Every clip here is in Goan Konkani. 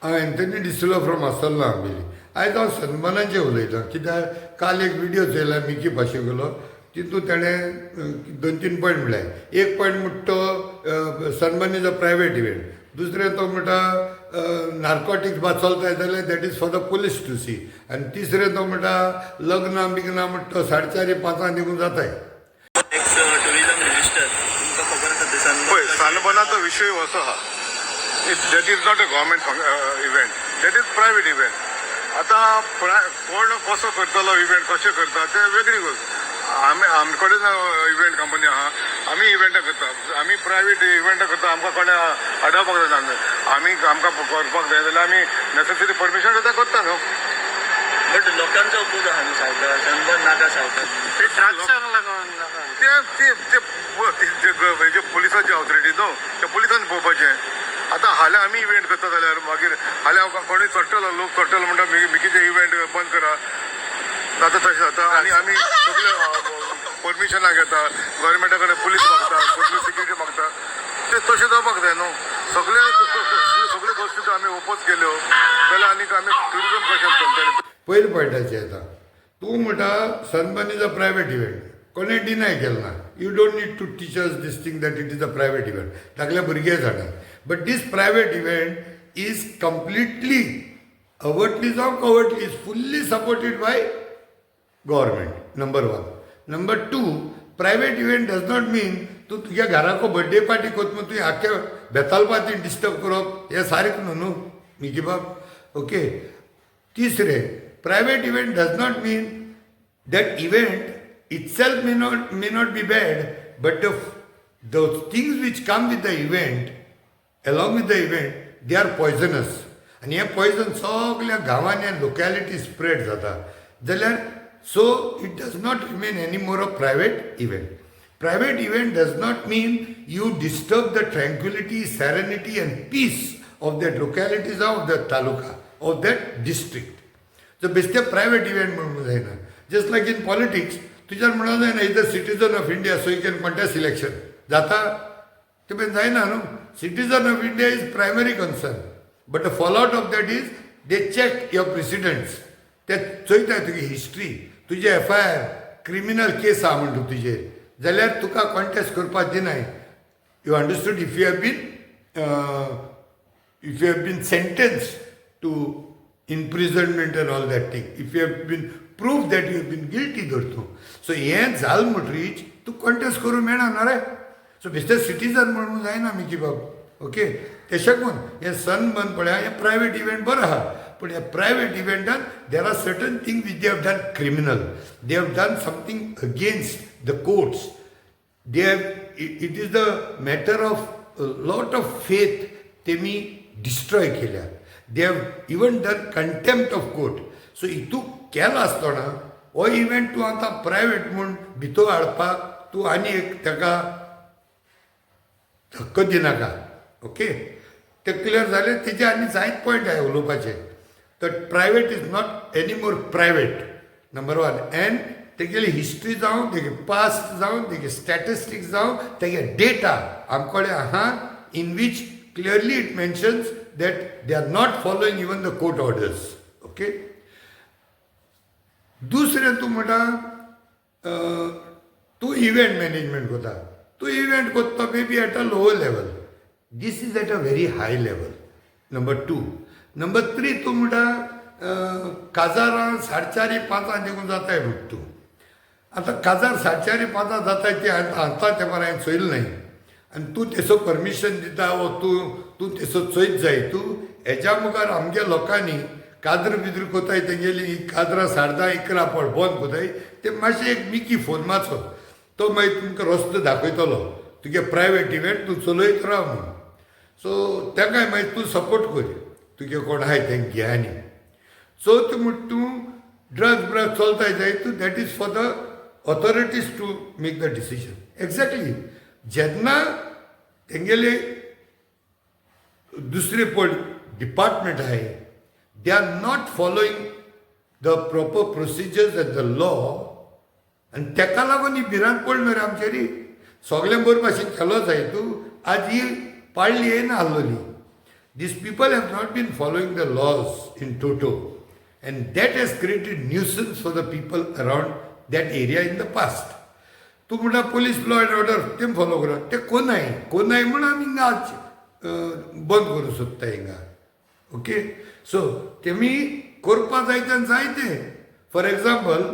हांव एन्थनी डिसिल्वा फ्रॉम आसल्ला आंबेली. आयज हांव सनबर्नाचेर उलयतां, कित्याक काल एक विडियो चोयला मिकी पाशेगेलो. तितून ताणें दोन तीन पॉयंट म्हणले. एक पॉयंट म्हणटा तो, sunburn is a private event. दुसरें तो म्हणटा, नार्कोटिक्स बा चलताय जाल्यार that is for the police to see. आनी तिसरें तो म्हणटा, लग्नां बिग्नां म्हणटा तो 4:30 5 निघून जाताय. एक्स टुरिझम मिनिस्टर, तुमकां खबर आसा ते पळय, सनबर्न. सनबर्नाचो विशय असो आहा, that is not a government event, that is private event. आतां कोण कसो करतलो, इव्हेंट कशें करता ते वेगळी गोश्ट. आमी, आमचे कडेन इव्हेंट कंपनी आहा, आमी इव्हेंटां करता. आमी प्रायवेट इव्हेंटां करता, आमकां कोणें आडावपाक जायना. आमी आमकां करपाक जाय जाल्यार आमी नेसेसरी परमिशन सुद्दां करता न्हू. बट लोकांचो अपोज आहा न्हू सावता, सनबर्न नाका सावता. ते ड्रग्सांक लागून नाका. ते ते ते ते हेजे पुलिसाची ऑथॉरिटी न्हू, त्या पुलिसान पळोवपाचें. आतां हाल्यां आमी इव्हेंट करता जाल्यार मागीर फाल्यां कोणूय चडटलो, लोक चडटलो म्हणटा, मिकीचे इव्हेंट बंद करा. जाता तशें जाता. आनी आमी सगळे परमिशनां घेता, गव्हर्मेंटा कडेन पुलीस मागता, सगळी सिक्युरिटी मागता. ते तशें जावपाक जाय न्हू. सगळे सगळ्यो गोश्टी आमी ओपोज केल्यो जाल्यार आनीक आमी ट्युरिजम कशें चलतलें? पयले पॉयंटाचेर येता. तूं म्हणटा sunburn is a private event. कोणें डिनाय केलें ना. You don't need to teach us this thing that it is a private event. धाकले भुरगे जाणा, but this private event is completely, overtly जावं covertly, is fully supported by government, number one. Number two, private event does not mean तूं तुज्या घराको बर्थडे पार्टी करता म्हूण तुवें आख्ख्या बेतालबाती डिस्टर्ब करप हें सारकें न्हू, न्हू मिकी बाब? ओके. तिसरें, private event does not mean that event itself may not be bad, but the things which come with the event, along with the event, they are poisonous. आनी हें पॉयजन सगल्या गांवांनी आनी लोकेलिटी स्प्रेड जाता जाल्यार, so it does not remain any more a private event. Private event does not mean you disturb the tranquility, serenity and peace of that localities, of that taluka, of that district. So बेश्टे प्रायवेट इव्हेंट म्हणून जायना. जस्ट लायक इन पॉलिटिक्स, तुज्यान म्हणून जायना, is a citizen of India, so you can contest election. जाता ते पण जायना न्हू. Citizen of India is primary concern, but the fallout of that is they check your precedents. ते चोयताय तुजी हिस्ट्री, तुजे एफआयआर, क्रिमिनल केस आहा म्हणटा तुजेर जाल्यार तुका कॉन्टेस्ट करपाक दिनाय. You understood? If you have been sentenced to imprisonment and all that thing, if you have been proved that you have been guilty धर तूं, सो हें जाल म्हणटरीच तूं कॉन्टेस्ट करूं मेळना न्हू रे. सो बेश्टे सिटीजन म्हणून जायना मिकी बाब. ओके, तेशें करून हें सनबर्न पळया, हें प्रायवेट इव्हेंट बरो आहा, पूण ह्या private इव्हेंटान there are certain thing which they have done criminal. They have done something against the courts. They have it is the matter of lot of faith तेमी डिस्ट्रॉय केल्या. They have even done contempt of court. So हितू केलां आसतना हो इव्हेंट तूं आतां प्रायवेट म्हूण भितर हाडपाक तूं आनी एक ताका धक्को दिनाका. ओके, ते क्लियर जालें. तेजे आनी जायत पॉयंट आहाय उलोवपाचे. तर private is not any more private, number one. And तेगेली हिस्ट्री जावं, तेगे पास्ट जावं, तेगे स्टॅटिस्टिक्स जावं, तेगे डेटा आमकडे आहा, in which clearly it mentions that they are not following even the court orders. Okay. दुसरें, तूं म्हणटा तूं इव्हेंट मॅनेजमेंट करता. तूं इव्हेंट करता maybe at a lower level. This is at a very high level, number two. Number three, तूं म्हणटा काजारां 4:30 5 देखून जाताय म्हणटा तूं. आतां काजार 4:30 5 जाताय ती आतां तेंपार हांवें चोयलें न्हय. आनी तूं तेसो परमिशन दिता वो तूं तूं तेसो चोयत जाय. तूं हेज्या मुखार आमगे लोकांनी काजर बिजर कोताय, तेंगेली काजरां 10:30 11 पळ बंद कोताय. ते मातशें एक मिकी फोन मारचो, तो मागीर तुमकां रस्तो दाखयतलो. तुगे प्रायवेट इव्हेंट तूं चलयत राव म्हूण. सो तांकांय मागीर तूं सपोर्ट कर, तुगे कोण आहाय तेंकां घे. आनी चवथ म्हण तूं ड्रग्स ब्रग्स चलताय जाय तूं, that is for the authorities to make the decision. Exactly, जेन्ना तेंगेले दुसरे पळ डिपार्टमेंट आहाय, they are not following the proper procedures and the law. आनी तेका लागून ही भिरांत पडली रे आमचेरी. सगळें बरे भाशेन केलो जाय तूं, आज ही पाळली येयना आहलोली. These people have not been following the laws in toto and that has created nuisance for the people around that area in the past. तूं म्हणटा पोलीस लॉ अँड ऑर्डर ते फॉलो करा, ते कोनाय कोनाय म्हूण आमी हिंगा आज बंद करूंक सोदता हिंगा. ओके, सो तेमी करपा जाय ते जायते. For example,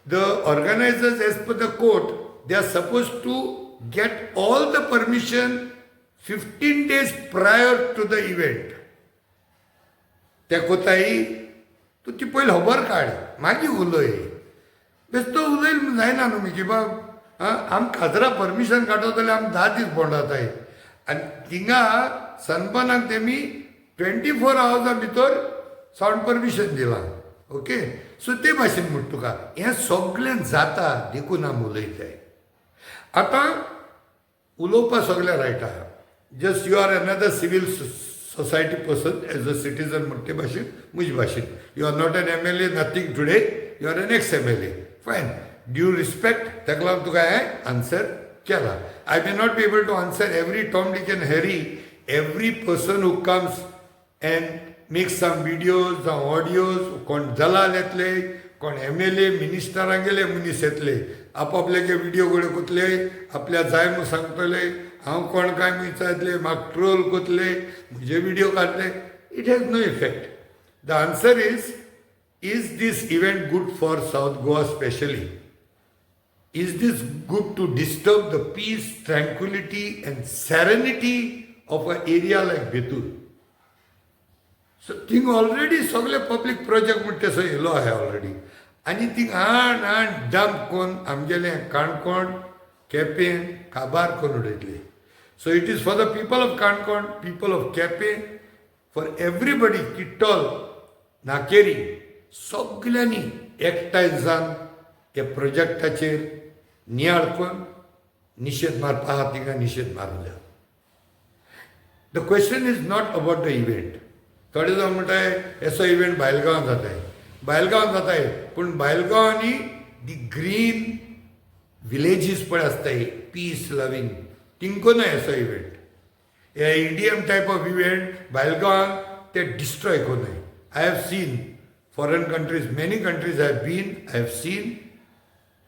the organizers, as per the court, they are suppose to get all the permission 15 days prior to the event. ते कोताय, तूं ती पयली खबर काड, मागीर उलय. बेश्टो उलयल म्हूण जायना न्हू मिकी बाब. आं, आम काजरा परमिशन काडटो जाल्यार आमी 10 दीस भोंवडाताय आनी थिंगा सनबर्नाक तेमी 24 आवर्सा भितर सावंड परमिशन दिलां. ओके, सो ते भाशेन म्हणटा तुका, हें सगळें जाता देखून आमी उलयताय. आतां उलोवपा सगळें रायट आहा. Just you are another civil society person, as a citizen म्हणटे ते भाशेन म्हजे भाशेन. You are not an MLA, nothing today, you are an ex MLA. Fine, due respect, ताका लागून तुका हांवें आन्सर केला. I may not be able to answer every Tom, Dick and Harry, every person who comes and make some videos जावं ऑडियोज. कोण दलाल येतले, कोण एमएलए, मिनिस्टरांगेले मनीस येतले, आपापल्याचे विडियो घडे कोतले, आपल्या जाय म्हूण सांगतले, हांव कोण काय म्हूण विचारतले, म्हाका ट्रोल कोतले, म्हजे विडियो काडले. It has no effect. The answer is this event good for South Goa specially? Is this good to disturb the peace, tranquility and serenity of a area like Betul? So thing already सगळे पब्लीक प्रोजेक्ट म्हणटा तसो येयलो आहा ऑलरेडी आनी thing आण आण डंप करून आमगेलें काणकोण, केपें काबार करून उडयतले. So it is for the people of Canacona, people of Quepem, for everybody, Titole, Nakeri, सगल्यांनी एकठांय जावन त्या प्रोजेक्टाचेर नियाळ करून निशेध मारपा आहा, थिंगा निशेध मारूंक जाय. The question is not about the event. थोडे जाण म्हणटाय, असो इव्हेंट बायलगांवां जाताय, बायलगांवां जाताय, पूण बायलगांवांनी दी ग्रीन विलेजीस पळय आसताय, पीस लवींग, तिंको न्हय असो इव्हेंट. हे EDM type of event बायलगांवान ते destroy कोन्नाय. I have seen foreign countries, many countries I have been, I have seen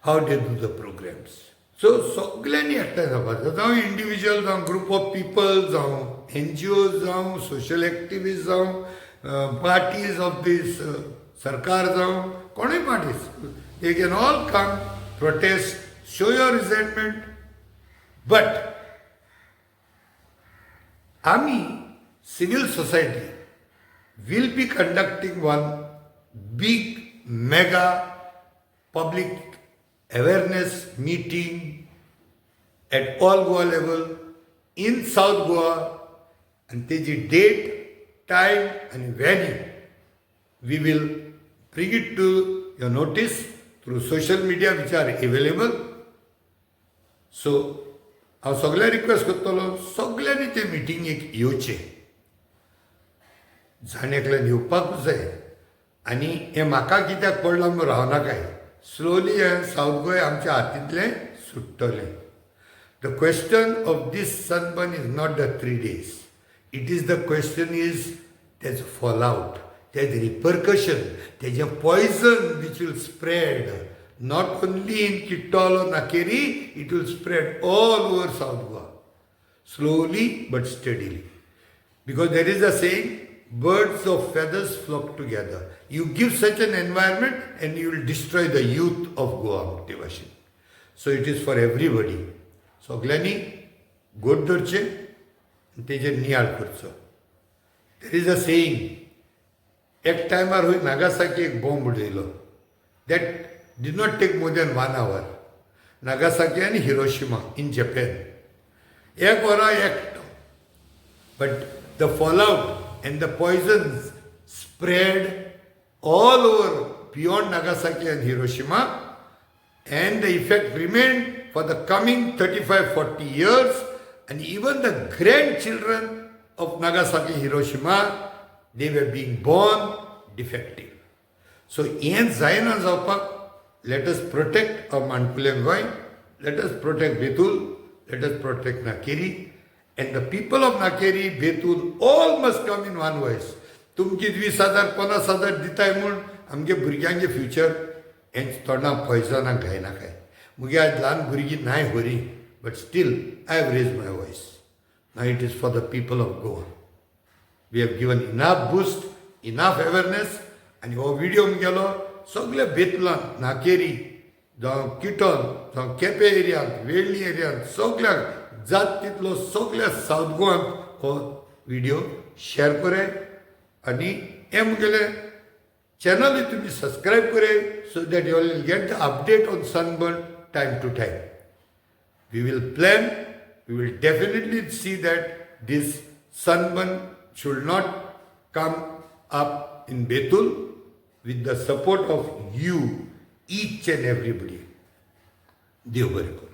how they do the programs. So सगल्यांनी एकठांय जावपाक जाय, जावं इंडिविज्युअल, जावं ग्रुप ऑफ पिपल, जावं एनजीओ, जावं सोशल एक्टिविस्ट, जावं पार्टीज ऑफ दीस सरकार, जावं कोणूय parties, they can all come, protest, show your resentment. But आमी civil society will be conducting one big mega public awareness meeting at all Goa level in South Goa and तेजी date, time and venue we will bring it to your notice through social media which are available. So हांव सगळ्या रिक्वेस्ट करतलो, सगळ्यांनी ते मिटिंगेक येवचें, जाण एकल्यान येवपाकूच जाय. आनी हें म्हाका कित्याक पडलां म्हूण रावनाकाय. स्लोली हें सावथ गोंय आमच्या हातींतलें सुट्टलें. The question of this Sunburn is not the 3 days. It is, the question is तेजो फॉल आउट, तेजें रिपरकशन, तेजें poison which will spread not only in Titole or Nakeri, it will spread all over South Goa, slowly but steadily. Because there is a saying, birds of feathers flock together. You give such an environment and you will destroy the youth of Goa. ते भाशेन. So it is for everybody. सगल्यांनी गोड धरचें आनी तेजेर नियाळ करचो. There is a saying, एक टायमार हूंय नागासाकी एक बॉम्ब उडयलो. That did not take more than one hour. Nagasaki आनी हिरोशिमा इन जॅपॅन. एक वरा एकटो. But the fallout and the poisons spread all over beyond Nagasaki and Hiroshima, and the effect remained for the coming 35 40 years. And even the grandchildren of Nagasaki, Hiroshima, they were being born defective. So हें जायना जावपाक, let us protect our माणकुलें Goa, let us protect Betul, let us protect Nakeri. And the people of Nakeri, Betul, all must come in one voice. तुमकी 20,000 50,000 दिताय म्हूण आमगे भुरग्यांचे फ्युचर हेंच तोंडा पॉयजनाक घायनाकाय. मुगे आज ल्हान भुरगीं नाय बरी, but still I have raise my voice. Now it is for the people of Goa. We have given enough boost, enough awareness. आनी हो व्हिडियो मुगेलो सगळे बेतलान, नाकेरी जावं किटन जावं केपें एरियांत, वेळ्ळी एरियांत, सगळ्याक जात तितलो सगळ्या सावथ गोवांत हो व्हिडियो शेअर कराय आनी हें मुगेलें चॅनलूय तुमी सबस्क्रायब कराय, so that you will get the update on sunburn time to time. We will plan, we will definitely see that this sunburn should not come up in Betul with the support of you, each and everybody. देव बरें करूं.